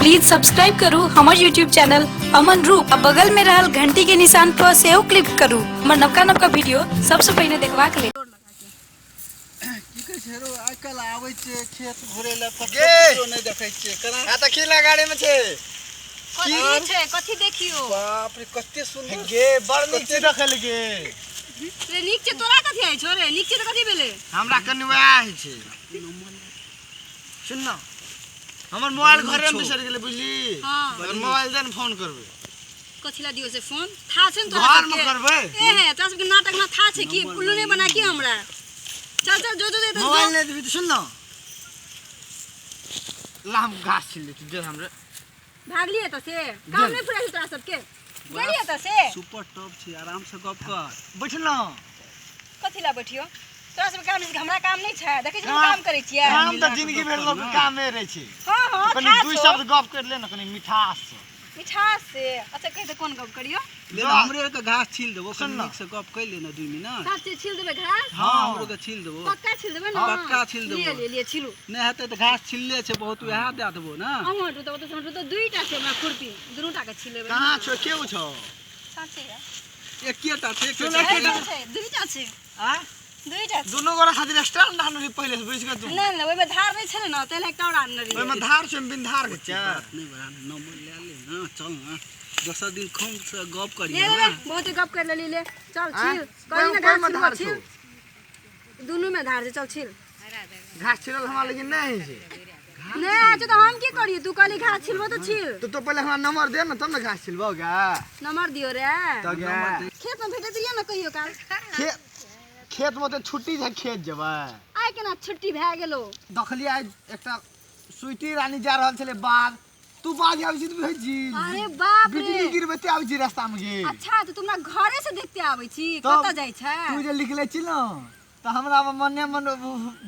Please subscribe करू हमर YouTube channel Aman रूप आ बगल में रहल घंटी के निशान पर सेहो क्लिक करू हमर नवका नवका वीडियो सबसे पहिने देखबाक लेल। की कहै छै रौ, आइ काल्हि आबै छियै खेत घुरै लए, कतौ गे! किछो नहि देखै छियै केना। आ तऽ खिला गाड़ी में छै। कथी छै? कथी देखियो? बाप रे, कते सुन्दर! गे, बड़ नीक छै देखै लए गे। रे, नीक छै? तोरा कथी होइ छौ रे? नीक छै तऽ कथी भेलै? हमरा कनि वएह होइ छै। सुन न, हमर मोबाइल घरे में बिसरि गेलै, बुझली? हाँ। हमर मोबाइल दे ने, फोन करबै। कथी ला दियो से फोन? था छै ने तोरा घर में सबके? करबै। ए हे, तोरा सबके नाटक ना था छै कि उल्लू नहीं बना की हमरा। चल चल, जो जो जो मोबाइल नहीं देबी तऽ सुन न, ला हम घास छिल लै छी, दे हमरे। भागलिए तऽ से काम नहीं पूरा छै तोरा सबके, गेलिए तऽ से। सुपर टॉप छै, आराम से गप कर। बैठ न। कथी ला बैठियो? तोरा सबके काम छै, हमरा काम नहीं छै? देखै छी हम काम करै छियै। काम तऽ जिंदगी भरि लोक के कामे रहै छै। हाँ हाँ। कनि था दुई छौ। शब्द गप कर ले ने कनि मिठास से। मिठास से? अच्छा, कहि तऽ, कोन गप करियो? ले ने, हमरे आरके घास छील देबो। सुन कनि न। नीक से गप कैले ने 2 मिनट। सब चीज छील देबै घास? हाँ, हमरो के छील देबो। पक्का छील देबै ने? पक्का छील देबो। लिए लिए लिए, छीलू। नहि हेतै तऽ घास छिलले छै बहुत, वएह दए देबो ने। अहूँ हटू तऽ ओतऽ से हटू तऽ। दुईटा छै हमरा खुरपी, दुनूटा के छील लेबै। कहाँ छौ? केओ छौ? साँचे या। एकेटा छै, सुन, एकेटा। एकेटा। छै, दुईटा छै। आ दुईटा छै। दुनू गोरा खातिर एक्स्ट्रा आनने रही पहिले से, बुझि गेल तू? नहि नहि, ओहिमे धार नहि छलै ने, ताहि लए एकटा आओर आनने रहियै। ओहिमे धार छै, ओहिमे बिन धार के छै। बात नहि बढ़ा, नंबर लए ले ने, चल ने, दोसर दिन खूब से गप ले करियै ले ने। ले, बहुत गप कर लेली, ले चल। आँय? छील कही ने। कोन घास मे छिलबो? धार छील। छौ? दुनू में धार छै, चल छील। घास छिलल हमरा लेकिन नहि होइ छै। नहि होइ छै तऽ हम की करियै? तू कहली घास छिलबो तऽ छील। तो तो पहिले हमरा नंबर दे ने, तब ने घास छिलबो गे। नंबर दियो रे? तऽ गे। खेत में भेटैत रहियै ने कहियो काल। खेत खेत में तऽ छुट्टी छै, खेत जेबै। आइ केना छुट्टी भए गेलो? देखलियै आइ एकटा स्वीटी रानी जा रहल छलै बाध। तू बाध आबै छी तऽ बुझै छी। अरे बाप रे! बिजली गिरबैते आबै छी रास्ता में गे। अच्छा, तऽ तुमरा घरे से देखते आबै छी? तब कतऽ जाइ छै? तू जे लिखले छी ने, तऽ हमरा मने मन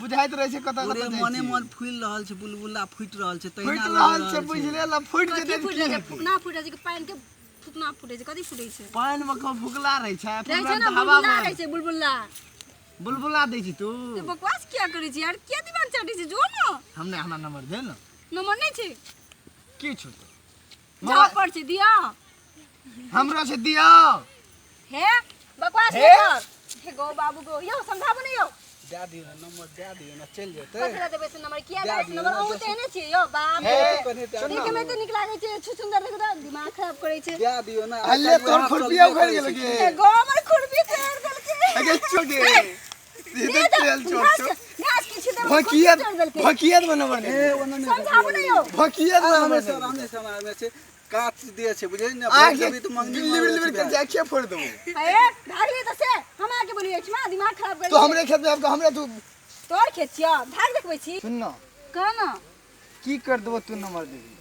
बुझाइत रहै छै कतऽ पूरे कतऽ जाइ मने छी। मन फूलि रहल छै, बुलबुला फूटि रहल छै। फूटि तहिना रहल लागि छै, बुझले ल फूटि कथी जेतै तऽ फूटि की रहल छै? हेतै? फुकना फूटै छै कि पानि के फुकना फूटै छै? कथी फूटै छै? पानि मे कम फुकला रहै छै? रहै फुकला छै ने। तऽ हवा बुलबुला मे रहै छै, बुलबुला। बुलबुला दै छी तू। तू बकवास किया करै छी यार? किया दिमाग चाटै छी? जो ने। हम नहि, हमरा नंबर दे ने। नंबर नहि छै। की छौ तो? जा पर छै, दिया। हमरो से दियौ। हे, बकवास हे? नहि कर। हे गो बाबू गो, यौ समझाबू ने यौ। दए दियौ ने नंबर, दए दियौ ने, चलि जेतै। कथी लए देबै से नंबर? किया दए देबै से दियौ नंबर? ने, अहूँ तऽ एहने छियै यौ, बाप हे, रे। कनि दए देखे में एते नीक लागै छै, छु सुन्दर, देखू तऽ दिमाग खराब करै छै। दए दियौ ने। हल्ले, तोहर खुरपिया उखड़ि गेल गे। हे गो, हमर खुरपी तोड़ि देलकै। अगे चो गे, ई दे तऽ दे, तेल चोट घास छौ। घास किछु देबै, भकियत खुरपी तोड़ि देलकै। भकियत बनबर ए, ओना नहि। समझाबू ने यौ। भकियत आरामे बनबर से, आरामे से, हमरा आरामे से काच दे छै, बुझै ने? आगे भरि देबही तऽ मंगनी बिल्ली मारै बिल्ली छै। बिल्ली के जाके फोड़ देबो। हे, भागली तऽ से हम आके बोलिए छी, दिमाग खराब कर। तो हमरे खेत में आबि कऽ हमरे तू तोर खेत छियौ, भाग देखबै छी। सुन न। कह न। की कर देबो, तू नंबर देबी?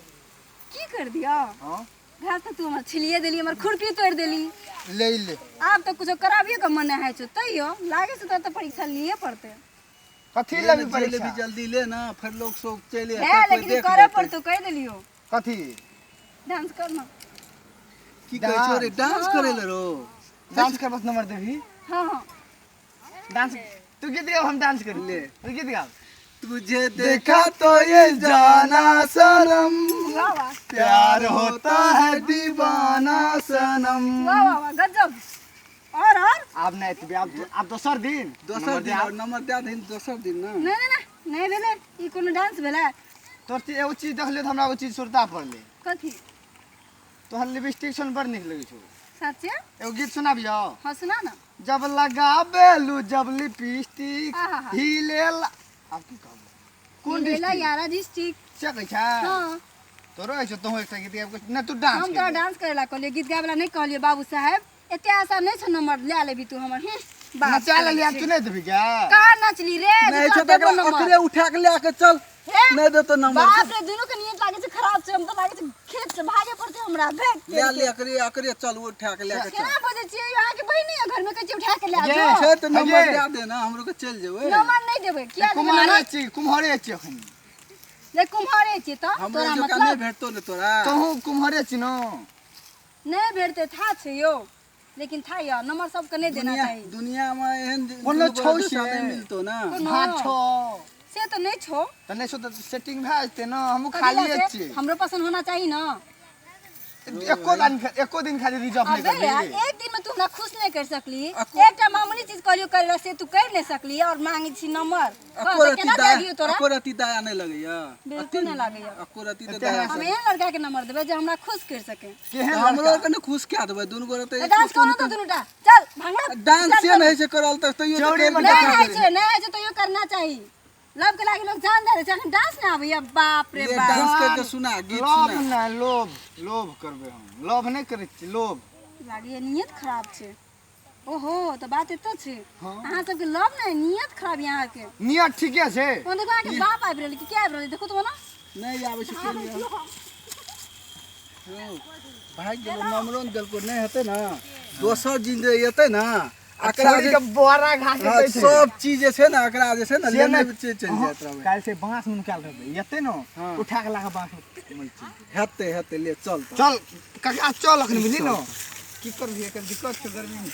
की कर दियौ? हाँ। घास तऽ तू हमर छिलिए देली, हमर खुरपी तोड़ि देली। ले ले। आब तऽ कुछो कराबियो के मन नहि होइ छौ, तैयो लागै छै तोर तऽ परीक्षा लिए पड़तै। कथी ले लेबी ने, जे परीक्षा? लेबी जल्दी ले ने, फेर लोग सब चलि हे एतै, कोइ लेकिन देख करे लेतै। पड़तौ, कहि देलियौ। कथी? डांस कर न। की कहै छौ रे? डांस हाँ। करै ले रो? डांस कर, बस नंबर देबी। हाँ हाँ। डांस तू गीत गाओ, हम डांस कर ले। तू गीत गाओ। तुझे देखा तो ये जाना सनम, वाह वाह! प्यार होता है दीवाना सनम। वाह वाह वाह, गजब! और और? आब नहि एतबे, आब आब दोसर दिन। दोसर नंबर दिन दे। और नंबर दए दहीन दोसर दिन ने। नहि नहि नहि नहि भेलै, ई कोनो डांस भेलै? तोर चीज, एगो चीज देखलियै तऽ हमरा ओ चीज सुरता पड़लै। कथी? तोहर लिपस्टिक सुन बड़ नीक लगै छौ। सच्चे? एगो गीत सुनाबियौ? हाँ, सुना न। जब लगाबेलू जब लिपस्टिक आहा। हिले, आब की कहबो, कोन लेला डिस्ट्रिक्ट यारा डिस्ट्रिक्ट। से कहै छै। हाँ। तोरो होइ छौ, तोहूँ एकटा गीत गाबि कऽ, नहि तू डांस हम तोरा डांस करे ला कहलियो, गीत गाबे ला नहि कहलियो। बाबू साहेब, एते आसान नहि छौ नंबर ले लेबी तू हमर। बाप नचा लेली, आब तू नहि देबही गे? कहाँ नचली रे जे नहि तोरा छौ तऽ देबो एकरा नंबर? ओकरे उठा के लए के चल। हे? नहि देतो नंबर। बाप रे, दुनू के नियत लागे छै खराब छै। हम तऽ लागे छै खेत से भागे पड़तै हमरा, भेट। ले ले, एकरे एकरे चल, उठा के लए के चल। केना बजै छियै? अहाँके बहिनी है घर में, कहै छियै उठा के ले गे, जाओ। छै तऽ नंबर अगे। दए दे ने, हमरो के चलि जेबै। नंबर नहि देबै। किया देबै कुम्हारे नंबर? छी, कुम्हारे छी अखन। ले, कुम्हारे छियै तऽ हमरो तोरा जकाँ नहि मतलब भेटतो ने तोरा। तोहूँ कुम्हारे छी न? नहि भेटतै, था छै यौ, लेकिन था यऽ नंबर सबके नहि देना दुनिया चाही। दुनिया में एहन कोनो दुनू छौ गोरा से? दूसरा नहि मिलतो ना। कोनो भात छौ। से तऽ नहि छौ। तऽ नहि छौ तऽ सेटिंग भए जेतै ने, हमहूँ कथी खालिए लए से? छियै। हमरो पसंद होना चाही ने। एको दिन, एको दिन खाली रिजर्व नहि अबे यार, करबही। एक दिन में तू हमरा खुश नहीं कर सकली। अको- एकटा मामूली चीज कहलियो करे ला, से तू कर नहीं सकली और मांगे छी नंबर। एको कह तऽ रति केना दे दया, दियौ तोरा? एको रति दया नहि लगैया? बिल्कुल नहि लागैया। एको रति तऽ एते दया। हम एहन लड़का के नंबर देबै जे हमरा खुश कर सके। केहन हमरो लड़का? के ने खुश कए देबै दुनू गोरे तऽ। तऽ डांस करो तऽ दुनू टा, चल भांगड़ा। डांस से नहि होइ छै करल तऽ तैयो तऽ चौड़ी करि मे कऽ नहि देखा होइ देबै। छै, नहि होइ छै तैयो करना चाही। लव के लागी लोग जान दे छै, अखन डांस नहि आबैया, बाप रे ले, बाप। डांस करि कऽ सुना, गीत लोभ सुना। नहि, लोभ, लोभ करबै हम। लोभ नहि करै छी, लोभ। लागैया नियत खराब छै। ओहो, तऽ बात एतऽ छै। अहाँ सबके लव नहि, नियत खराब यऽ अहाँके। नियत ठीके छै। ओना देखो, अहाँके बाप आबि रहल कि के आबि रहल, देखो तऽ ओना। नहि आबै छै, चलि आउ। यौ, भागि गेलौ, नम्बरो ने देलको। नहि हेतै ने दोसर दिन जे एतै ने एकरा छोड़ी के बोरा घास हँ, के छै। सब चीज जे छै ने एकरा जे छै ने से लेने नहि- चलि चलि जाइत रहबै। काल्हि से बाँस में नुकायल रहबै, एतै ने। हँ। उठा के लाके बाँस में। हेतै, हेतै, ले चल तऽ। चल काका, चल अखन, बुझली ने की करबही, एकर दिक्कत छै गर्मी में।